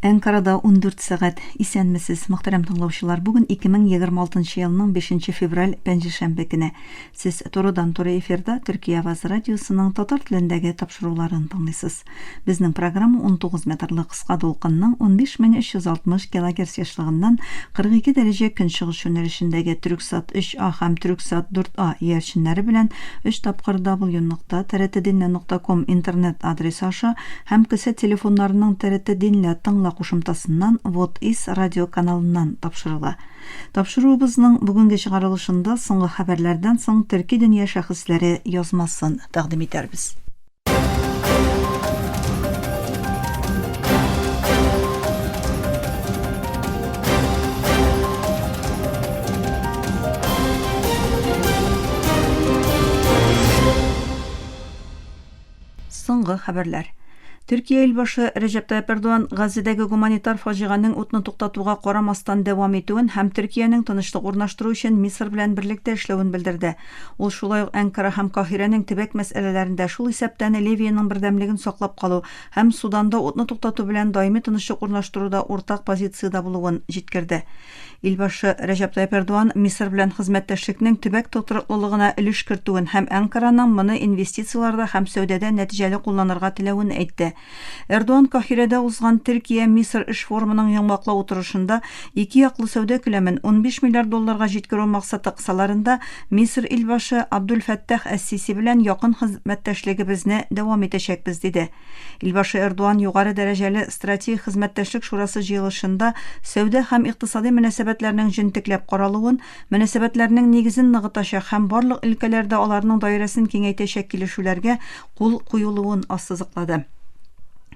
Әнкарада 14 сәгать. Исәнмесез, мөхтәрәм тыңлаучылар. Бүген 2026 елның 5 февраль пәнҗешәмбе көне. Сез турыдан-туры эфирда Төркия Авазы радиосының татар телендәге тапшыруларын тыңлыйсыз. Безнең программа 19 метрлы кыска дулкынның 15360 килогерц ешлыгыннан 42 дәрәҗә көнчыгыш юнәлешендәге Төрксат 3А һәм Төрксат 4А иярченнәре белән 3 тапкыр w.trtdinle.com интернет адресы аша һәм кесә телефоннарының ТРТ Динлә тыңла кушымтасыннан Вот Ис радио каналыннан тапшырыла. Тапшыруыбызның бүгенге чыгарылышында соңгы хәбәрләрдән соң төрки дөнья шәхесләре язмасын тәкъдим итәрбез. Соңгы хәбәрләр. Төркия илбашы Рәҗәп Тайып Эрдоган Газзәдәге гуманитар фаҗиганең утны туктатуга карамастан дәвам итүен һәм Төркиянең тынычлык урнаштыру өчен Мисыр белән берлектә эшләвен белдерде. Ул шулай ук Әнкара һәм Каһирәнең төбәк мәсьәләләрендә, шул исәптән Ливиянең бердәмлеген саклап калу һәм Суданда утны туктату белән даими тынычлык урнаштыруда уртак позициядә булуын җиткерде. Илбашы Рәҗәп Тайып Эрдоган Мисыр белән хезмәттәшлекнең төбәк тотрыклылыгына өлеш кертүен һәм Әнкараның моны инвестицияләрдә һәм сәүдәдә нәтиҗәле кулланырга теләвен әйтте. Эрдоган Каһирәдә узган Төркия-Мисыр эш форумының йомгаклау утырышында ике яклы сәүдә күләмен 15 миллиард долларга җиткерү максаты кысаларында Мисыр илбашы Абдул-Фәттах әс-Сиси белән якын хезмәттәшлегебезне дәвам итәчәкбез, диде. Илбашы Эрдоган югары дәрәҗәле Стратегик хезмәттәшлек шурасы җыелышында сәүдә һәм икътисади мөнәсәбәтләрнең җентекләп каралуын, мөнәсәбәтләрнең нигезен ныгытачак һәм барлык өлкәләрдә аларның даирәсен киңәйтәчәк килешүләргә кул куелуын ассызыклады.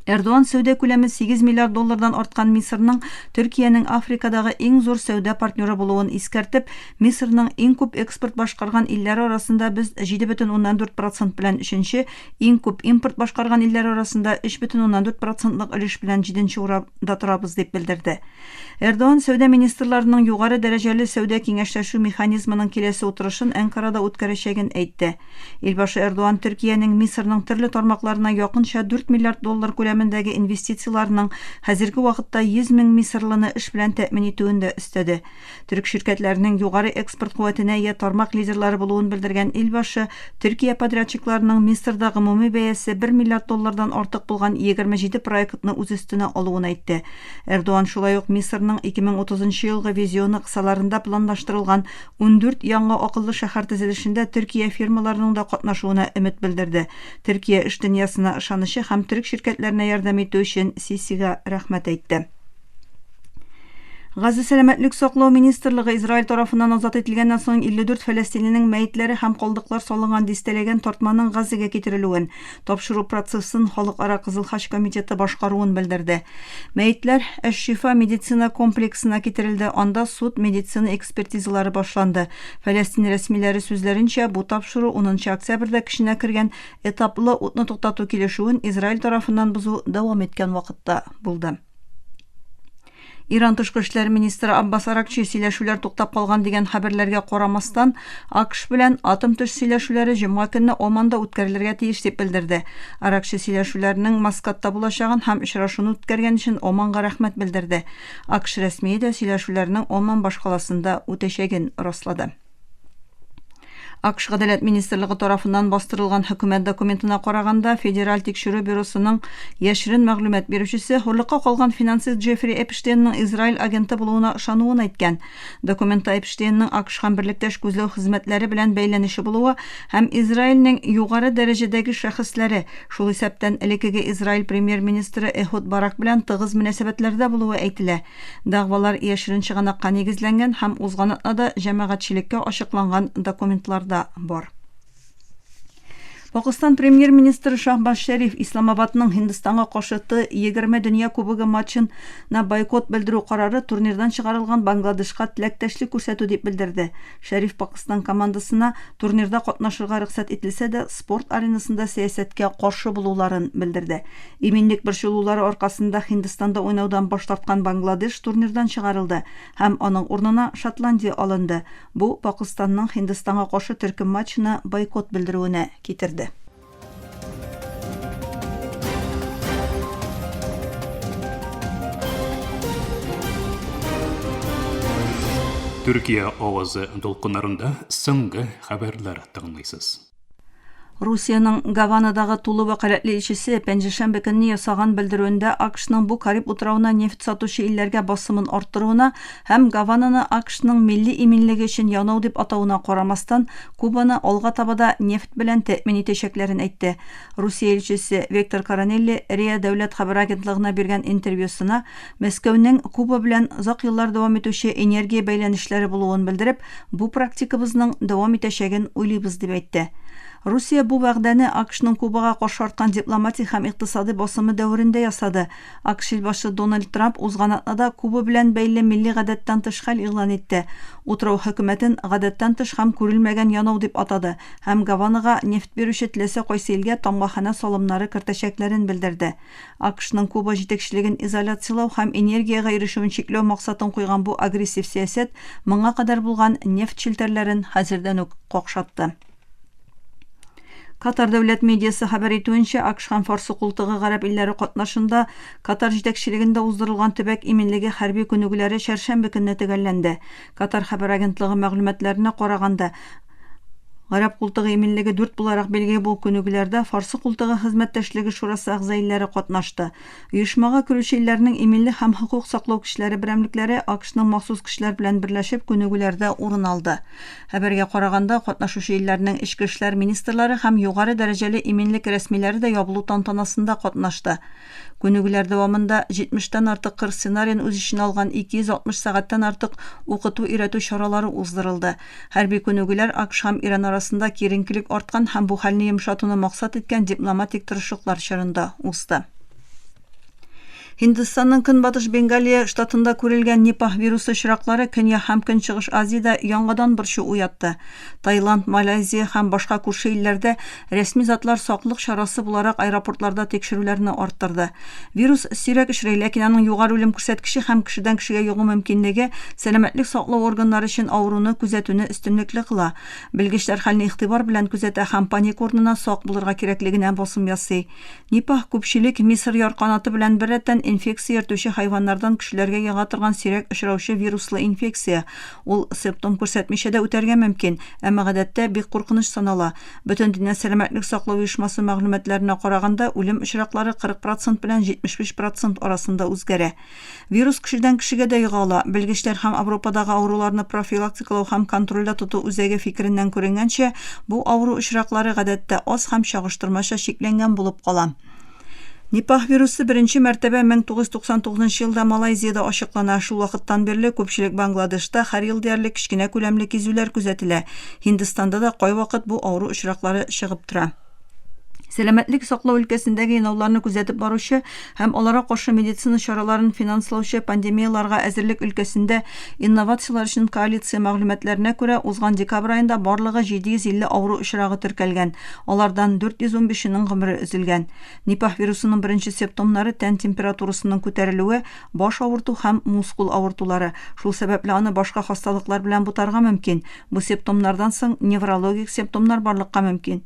Эрдоган сәүдә күләме 8 миллиард доллардан арткан Мисырның Төркиянең Африкадагы иң зур сәүдә партнеры булуын искәртеп, Мисырның иң күп экспорт башкарган илләре арасында без 7,4 процент белән өченче, Иң күп импорт башкарган илләр арасында 3,4 процентлык өлеш белән җиденче урында торабыз, дип белдерде. Эрдоган сәүдә министрларының югары дәрәҗәле сәүдә киңәшләшү механизмының киләсе утырышын Әнкарада үткәрәчәген әйтте. Илбашы Эрдоган Төркиянең Мисырның төрле тармакларына якынча 4 миллиард доллар күләмендәге инвестицияләренең хәзерге вакытта 100 мең мисырлыны эш белән тәэмин итүен дә өстәде. Төрек ширкәтләренең югары экспорт куәтенә ия тармак лидерлары булуын белдергән Илбашы, Төркия подрядчикларының Мисырда гомуми бәясе 1 миллиард доллардан артык булган 27 проектны үз өстенә алуын әйтте. Эрдоган шулай ук Мисырның 2030 нчы елгы визионы кысаларында планлаштырылган 14 яңа акыллы шәһәр төзелешендә Төркия фирмаларының да катнашуына өмет белдерде. Төркия эш дөньясына ышанычы һәм төрек ширкәтләренә ярдәм итү өчен Сисига рәхмәт әйтте. Газа сәламәтлек саклау министрлыгы Израиль тарафыннан азат ителгәннән соң 54 фәләстинленең мәетләре һәм калдыклар салынган дистәләгән тартманың Газага китерелүен, тапшыру процессын Халыкара Кызыл Хач комитеты башкаруын белдерде. Мәетләр Әш-Шифа медицина комплексына китерелде, анда суд-медицина экспертизалары башланды. Фәләстин рәсмиләре сүзләренчә, бу тапшыру 10 октябрьдә көченә кергән этаплы утны туктату килешүен Израиль тарафыннан бозу дәвам иткән вакытта булды. Иран тышкы эшләр министры Аббас Аракчи сөйләшүләр туктап калган дигән хәбәрләргә карамастан, АКШ белән атом-төш сөйләшүләре җомга көнне Оманда үткәрелергә тиеш дип белдерде. Аракчи сөйләшүләрнең Маскатта булачагын һәм очрашуны үткәргән өчен Оманга рәхмәт белдерде. АКШ рәсмие дә сөйләшүләрнең Оман башкаласында үтәчәген раслады. АКШ Гадәләт министрлыгы тарафыннан бастырылган хөкүмәт документына караганда, Федераль тикшерү бюросының яшерен мәгълүмат бирүчесе хурлыкка калган финансист Джеффри Эпштейнның Израиль агенты булуына ышануын әйткән. Документта Эпштейнның АКШ һәм берлектәш күзләү хезмәтләре белән бәйләнеше булуы һәм Израильнең югары дәрәҗәдәге шәхесләре, шул исәптән элеккеге Израиль премьер-министры Эхуд Барак белән тыгыз мөнәсәбәтләрдә булуы әйтелә. Дәгъвалар яшерен чыганакка нигезләнгән һәм узган атнада җәмәгатьчелеккә ачыкланган документларда бар. Пакыстан премьер-министры Шахбаз Шәриф Исламабадның Һиндстанга каршы Т-20 дөнья кубогы матчына бойкот белдерү карары турнирдан чыгарылган Бангладешка теләктәшлек күрсәтү дип белдерде. Шәриф Пакыстан командасына турнирда катнашырга рөхсәт ителсә дә, спорт аренасында сәясәткә каршы булуларын белдерде. Иминлек борчылулары аркасында Һиндстанда уйнаудан баш тарткан Бангладеш турнирдан чыгарылды һәм аның урынына Шотландия алынды, бу Пакыстанның Һиндстанга каршы төркем матчына бойкот белдерүенә китерде. Төркия авазы дулкыннарында соңгы хәбәрләр тыңлыйсыз. Русиянең Гаванадагы тулы вәкаләтле илчесе пәнҗешәмбе көнне ясаган белдерүендә АКШның бу Кариб утравына нефть сатучы илләргә басымын арттыруына һәм Гавананы АКШның милли иминлеге өчен янау дип атавына карамастан, Кубаны алга таба да нефть белән тәэмин итәчәкләрен әйтте. Русия илчесе Вектор Коронелли РИА дәүләт хәбәр агентлыгына биргән интервьюсына Мәскәүнең Куба белән озак еллар дәвам итүче энергия бәйләнешләре булуын белдереп, бу практикабызның дәвам итәчәген уйлыйбыз, дип әйтте. Русия бу вәгъдәне АКШның Кубага каршы арткан дипломатик һәм икътисадый басымы дәверендә ясады. АКШ илбашы Дональд Трамп узган атнада Куба белән бәйле милли гадәттән тыш хәл игълан итте. Утрау хөкүмәтен гадәттән тыш һәм күрелмәгән янау дип атады һәм Гаванага нефть бирүче теләсә кайсы илгә тамгаханә салымнары кертәчәкләрен белдерде. АКШның Куба җитәкчелеген изоляцияләү һәм энергиягә ирешүен чикләү максатын куйган бу агрессив сәясәт моңа кадәр булган нефть челтәрләрен хәзердән үк какшатты. Катар дәүләт медиасы хәбәр итүенчә, АКШ һәм Фарсы култыгы гарәп илләре катнашында Катар җитәкчелегендә уздырылган төбәк иминлеге хәрби күнегүләре чәршәмбе көнне төгәлләнде. Катар хәбәр агентлыгы мәгълүматларына караганда, Гарәп култыгы иминлеге дүрт буларак билгеле бу күнегүләрдә Фарсы култыгы хезмәттәшлеге шурасы әгъза илләре катнашты. Оешмага керүче илләрнең иминлек һәм хокук саклау көчләре берәмлекләре АКШның махсус көчләр белән берләшеп күнегүләрдә урын алды. Хәбәргә караганда, катнашучы илләрнең эчке эшләр министрлары һәм югары дәрәҗәле иминлек рәсмиләре дә ябылу тантанасында катнашты. Күнегүләр дәвамында 70 тән артык кыр сценариен үз эченә алган 260 сәгатьтән артык укыту-өйрәтү чаралары уздырылды. Хәрби күнегүләр АКШ һәм Иран арасында киеренкелек арткан һәм бу хәлне йомшатуны максат иткән дипломатик тырышлыклар чорында узды. Һиндстанның Көнбатыш Бенгалия штатында күрелгән Нипах вирусы очраклары Көньяк һәм Көнчыгыш Азиядә яңадан борчу уятты. Таиланд, Малайзия һәм башка күрше илләрдә рәсми затлар саклык чарасы буларак аэропортларда тикшерүләрне арттырды. Вирус сирәк очрый, ләкин аның югары үлем күрсәткече һәм кешедән кешегә йогу мөмкинлеге сәламәтлек саклау органнары өчен авыруны күзәтүне өстенлекле кыла. Белгечләр хәлне игътибар белән күзәтә һәм паника урынына сак булырга кирәклегенә басым ясый. Нипах күпчелек Мисыр ярканаты белән беррәттән инфекция йөртүче хайваннардан кешеләргә йога торган сирәк очраучы вируслы инфекция. Ул симптом күрсәтмичә дә үтәргә мөмкин, әмма гадәттә бик куркыныч санала. Бөтендөнья сәламәтлек саклау оешмасы мәгълүматларына караганда, үлем очраклары 40 процент белән 75 процент арасында үзгәрә. Вирус кешедән кешегә дә йога ала. Белгечләр һәм Авропадагы авыруларны профилактикалау һәм контрольдә тоту үзәге фикереннән күренгәнчә, бу авыру очраклары гадәттә аз һәм чагыштырмача чикләнгән булып кала. Нипах вирусы беренче мәртәбә 1999 елда Малайзиядә ачыклана. Шул вакыттан бирле күпчелек Бангладешта һәр ел диярлек кечкенә күләмле кизүләр күзәтелә. Һиндстанда да кайвакыт бу авыру очраклары чыгып тора. Сәламәтлек саклау өлкәсендәге янауларны күзәтеп баручы һәм аларга каршы медицина чараларын финанслаучы пандемияләргә әзерлек өлкәсендә инновацияләр өчен коалиция мәгълүматларына күрә, узган декабрь аенда барлыгы 750 авыру очрагы теркәлгән, алардан 415-енең гомере өзелгән. Нипах вирусының беренче симптомнары тән температурасының күтәрелүе, баш авырту һәм мускул авыртулары. Шул сәбәпле аны башка хасталыклар белән бутарга мөмкин. Бу симптомнардан соң неврологик симптомнар барлыкка мөмкин.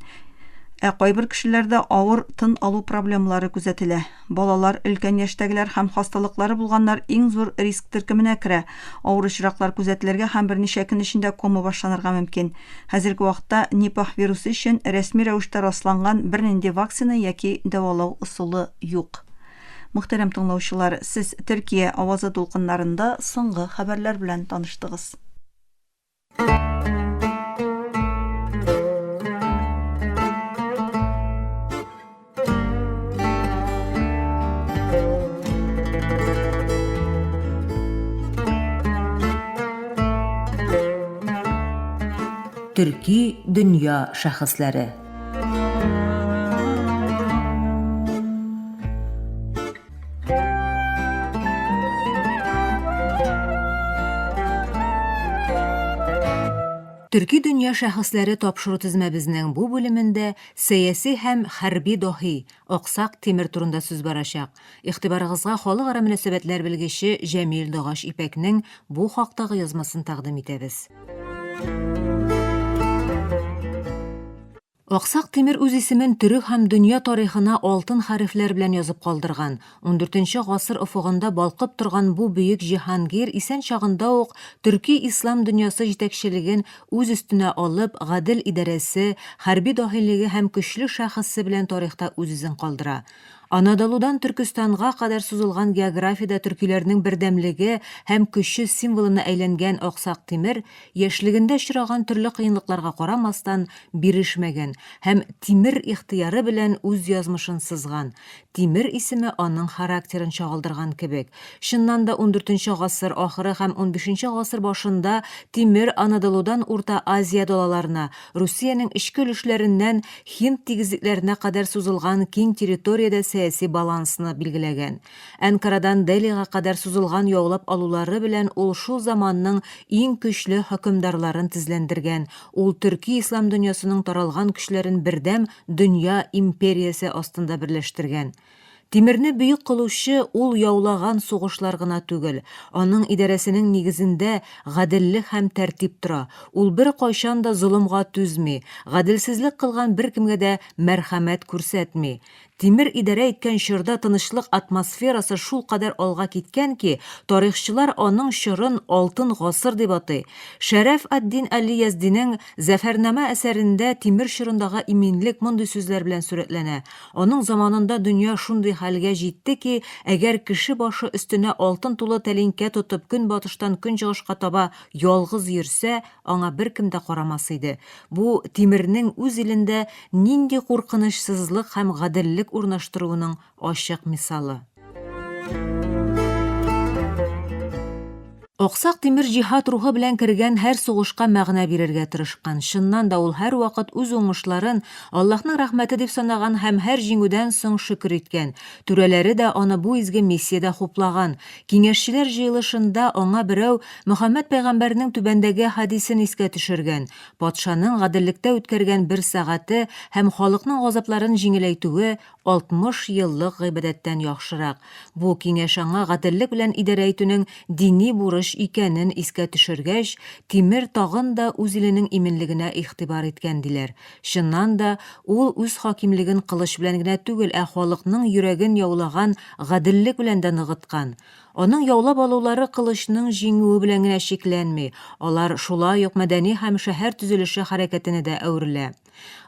Ә кайбер кешеләрдә авыр тын алу проблемалары күзәтелә. Балалар, өлкән яшьтәгеләр һәм хасталыклары булганнар иң зур риск төркеменә керә. Авыр очраклар күзәтелергә һәм берничә көн эчендә кома башланырга мөмкин. Хәзерге вакытта Нипах вирусы өчен рәсми рәвештә расланган бернинди вакцина яки дәвалау ысулы юк. Мөхтәрәм тыңлаучылар, сез Төркия авазы дулкыннарында соңгы хәбәрләр белән таныштыгыз. Төрки дөнья шәхесләре. Төрки дөнья шәхесләре тапшыру тезмәбезнең бу бүлемендә сәяси һәм хәрби даһи Аксак Тимер турында сүз барачак. Игътибарыгызга халыкара мөнәсәбәтләр белгече Җәмил Дагач Ипәкнең бу хактагы язмасын тәкъдим итәбез. Аксак Тимер үз исемен төрек һәм дөнья тарихына алтын хәрефләр белән язып калдырган. Ундүртенче гасыр офыгында балкып торган бу бөек җиһангир исән чагында ук төрки-ислам дөньясы җитәкчелеген үз өстенә алып, гадел идарәсе, хәрби даһилеге һәм көчле шәхесе белән тарихта үз эзен калдыра. Анадолудан Төркестанга кадәр сузылган географиядә төркиләрнең бердәмлеге һәм көче символына әйләнгән Аксак Тимер яшьлегендә очраган төрле кыенлыкларга карамастан, бирешмәгән һәм тимер ихтыяры белән үз язмышын сызган. Тимер исеме аның характерын чагылдырган кебек. Чыннан да ундүртенче гасыр ахыры һәм унбишенче гасыр башында Тимер Анадолудан Урта Азия далаларына, Русиянең эчке өлешләреннән Һинд тигезлекләренә кадәр сузылган киң территориядә сәяси балансны билгеләгән. Әнкарадан Делига кадәр сузылган яулап алулары белән ул шул заманның иң көчле хөкемдарларын тезләндергән, ул төрки-ислам дөньясының таралган көчләрен бердәм дөнья империясе астында берләштергән. Тимерне бөек кылучы ул яулаган сугышлар гына түгел, аның идарәсенең нигезендә гаделлек һәм тәртип тора, ул беркайчан да золымга түзми, гаделсезлек кылган беркемгә дә мәрхәмәт күрсәтми. Тимер идарә иткән чорда тынычлык атмосферасы шулкадәр алга киткән ки, тарихчылар аның чорын Алтын гасыр дип атый. Шәрәф ад-Дин Али Яздинең Зәфәрнамә әсәрендә Тимер чорындагы иминлек мондый сүзләр белән сурәтләнә, Аның заманында дөнья шундый хәлгә җитте ки, әгәр кеше башы өстенә алтын тулы тәлинкә тотып көнбатыштан көнчыгышка таба ялгыз йөрсә, аңа беркем дә карамас иде. Бу, Тимернең үз илендә нинди куркынычсызлык һәм гаделлек урнаштыруының ачык мисалы. Аксак Тимер җиһад рухы белән кергән һәр сугышка мәгънә бирергә тырышкан. Чыннан да ул һәрвакыт үз уңышларын Аллаһның рәхмәте дип санаган һәм һәр җиңүдән соң шөкер иткән. Түрәләре дә аны бу изге миссиядә хуплаган. Киңәшчеләр җыелышында аңа берәү Мөхәммәд пәйгамбәрнең түбәндәге хәдисен искә төшергән, Патшаның гаделлектә үткәргән бер сәгате һәм халыкның газапларын җиңеләйтүе 60 еллык гыйбадәттән яхшырак. Бу киңәш аңа гаделлек белән идарә итүнең дини бурыч икәнен искә төшергәч, Тимер тагын да үз иленең иминлегенә игътибар иткән, диләр. Чыннан да, ул үз хакимлеген кылыч белән генә түгел, ә халыкның йөрәген яулаган гаделлек белән дә ныгыткан. Аның яулап алулары кылычның җиңүе белән генә чикләнми, алар шулай ук мәдәни һәм шәһәр төзелеше хәрәкәтенә дә әверелә.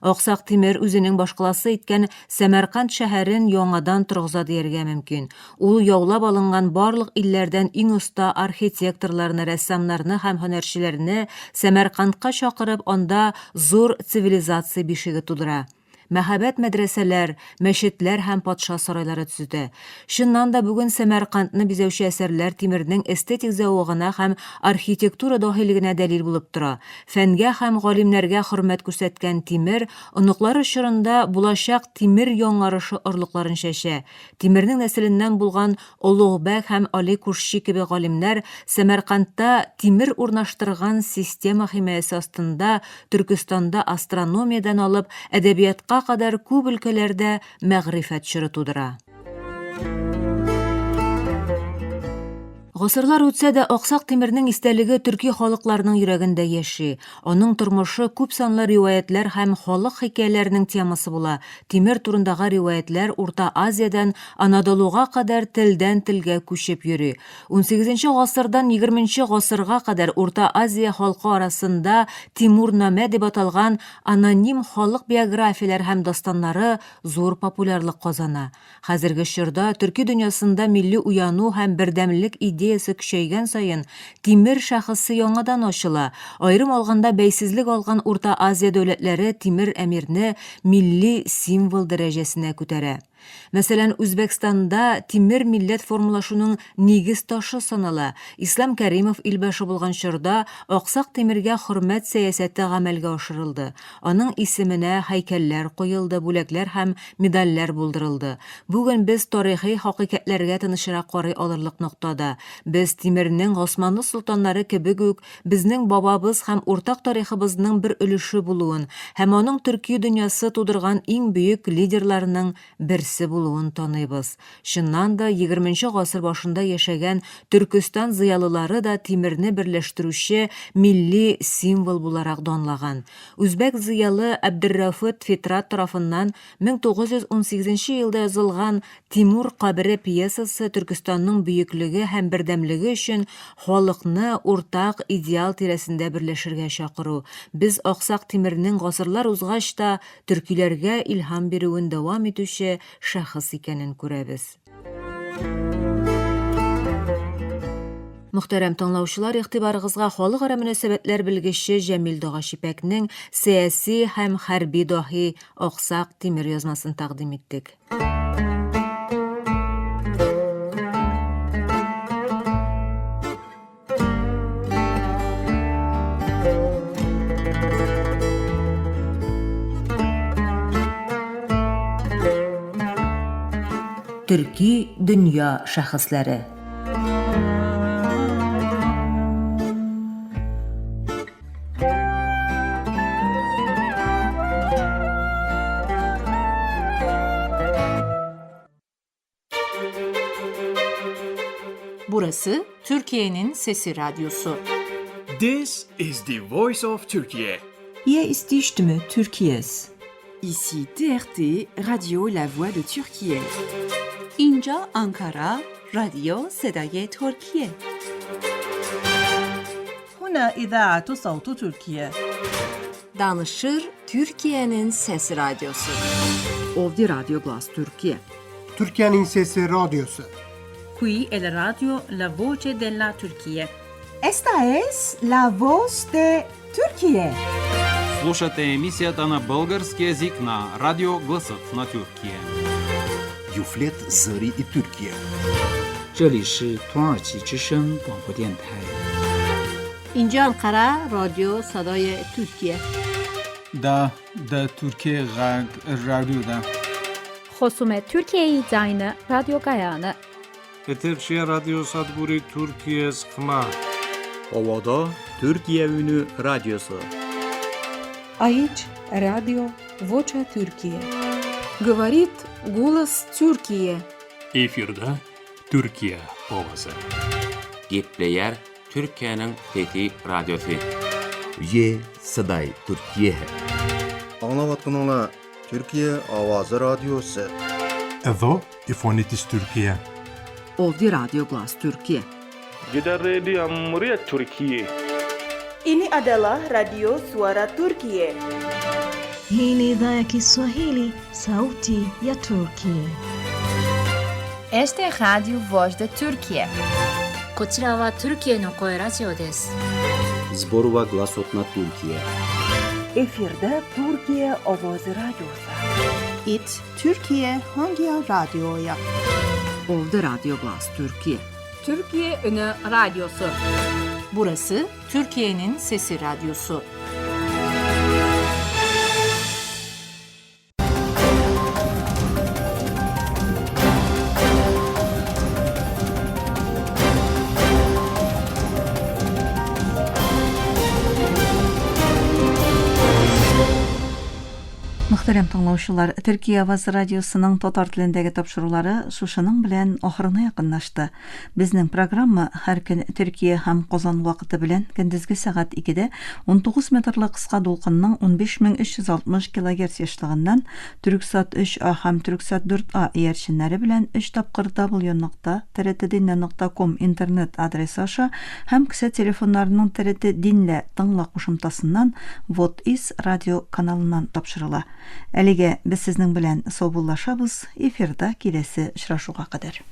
Аксак Тимер үзенең башкаласы иткән Сәмәрканд шәһәрен яңадан торгыза дияргә мөмкин. Ул яулап алынган барлык илләрдән иң оста архитекторларны, рәссамнарны һәм һөнәрчеләрне Сәмәркандка чакырып, анда зур цивилизация бишеге тудыра. Мәһабәт мәдрәсәләр, мәчетләр һәм патша сарайлары төзетә. Чыннан да, бүген Сәмәркандны бизәүче әсәрләр Тимернең эстетик зәвыгына һәм архитектура даһилегенә дәлил булып тора. Фәнгә һәм галимнәргә хөрмәт күрсәткән Тимер оныклары чорында булачак тимер яңарышы орлыкларын чәчә. Тимернең нәселеннән булган Олугбәк һәм Али Кушчи кебек галимнәр Сәмәркандта Тимер урнаштырган система химаясе астында Төркестанда астрономиядән алып әдәбиятка кадәр күп өлкәләрдә мәгърифәт чоры тудыра. Гасырлар үтсә дә, Аксак Тимернең истәлеге төрки халыкларның йөрәгендә яши. Аның тормышы күп санлы риваятьләр һәм халык хикәяләренең темасы була. Тимер турындагы риваятьләр Урта Азиядән Анадолуга кадәр телдән-телгә күчеп йөри. Унсигезенче гасырдан егерменче гасырга кадәр Урта Азия халкы арасында Тимурнамә дип аталган аноним халык биографияләре һәм дастаннары зур популярлык казана. Хәзерге чорда төрки дөньясында милли уяну һәм бердәмлек идеясе көчәйгән саен, Тимер шәхесе яңадан ачыла. Аерым алганда, бәйсезлек алган Урта Азия дәүләтләре Тимер әмирне милли символ дәрәҗәсенә күтәрә. Мәсәлән, Үзбәкстанда Тимер милләт формалашуның нигез ташы санала. Ислам Кәримов илбашы булган чорда Аксак Тимергә хөрмәт сәясәте гамәлгә ашырылды. Аның исеменә һәйкәлләр куелды, бүләкләр һәм медальләр булдырылды. Бүген без тарихи хакыйкатьләргә тынычрак карый алырлык ноктада. Без Тимернең Госманлы солтаннары кебек үк безнең бабабыз һәм уртак тарихыбызның бер өлеше булуын һәм аның төрки дөньясы тудырган иң бөек лидерларының берсе берсе булуын таныйбыз. Чыннан да, егерменче гасыр башында яшәгән Төркестан зыялылары да Тимерне берләштерүче милли символ буларак данлаган. Үзбәк зыялы Әбдеррәүфет Фитрат тарафыннан 1918 елда язылган Тимур кабере пьесасы Төркестанның бөеклеге һәм бердәмлеге өчен халыкны уртак идеал тирәсендә берләшергә чакыру. Без Аксак Тимернең гасырлар узгач та төркиләргә илһам бирүен дәвам итүче шәхес икәнен күрәбез. Мөхтәрәм тыңлаучылар, игътибарыгызга халыкара мөнәсәбәтләр белгече Җәмил Догачипәкнең Сәяси һәм хәрби даһи Аксак Тимер язмасын тәкъдим иттек. Төрки дөнья шәхесләре. Burası Türkiye'nin Sesi Radyosu. This is the voice of Turkey. Hier ist die Stimme Türkiye's. Ici TRT, Radio La Voix de Türkiye. اینجا آنکارا رادیو صدای ترکیه. هنا إذاعة صوت تركيا. Danışır Türkiye'nin Sesi Radyosu. Ovdi Radyo Glas Türkiye. Türkiye'nin Sesi Radyosu. Qui è la radio La Voce della Turchia. Esta es la voz de Türkiye. Слушате емисията на български език на Радио Гласът на Тюркия. Юфлет Зари и Türkiye. 这里是土耳其之声广播电台。 اینجا انقره رادیو صدای ترکیه. دا د ترکیې غږ رادیو ده. خصوم ترکیه ձայնը ռադիոկայանը։ Եթերշի ռադիոսადგուրի Թուրքիես խմա։ Ovada Türkiye Ünü Radyosu. Aici Radio Vocea Türkiye. Говорит голос Türkiye. Efirde Türkiye Owazy. Gepleýär Türkiýäniň Sesi Radiosy. Ye Saday Türkiye. Аңлаватканыңла Türkiye Owazy Radiosu. Εδώ η φωνή της Τουρκία. Ovdi Radyo Glas Türkiye. Gidan rediyon muryar Turkiyya. Ini adalah Radio Suara Turkiye. Hii ni idhaa ya Kiswahili, sauti ya Turki. Esta é Rádio Voz da Turquia. こちらはトルキエの声ラジオです。 Зборува гласот на Туркија. Efirde Türkiye Ovozi Radyosu. It Türkiye Hangi Radyo'ya? Ovdi Radyo Glas Türkiye. Türkiye Ünü Radyosu. Burası Türkiye'nin Sesi Radyosu. Мөхтәрәм тыңлаучылар, Төркия Аваз радиосының татар телендәге тапшырулары шушының белән ахырына якынлашты. Безнең программа һәр көн Төркия һәм Казан вакыты белән көндезге сәгать 2-дә 19 метрлы кыска дулкынның 15360 килогерц ешлыгыннан Түрксат 3А һәм Түрксат 4А иярченнәре белән 3 тапкыр w.trtdinle.com интернет адресы аша һәм кесә телефоннарының TRT Dinle тыңла кушымтасыннан Вот Is радио каналыннан тапшырыла. Әлегә без сезнең белән саубуллашабыз, эфирда киләсе очрашуга кадәр.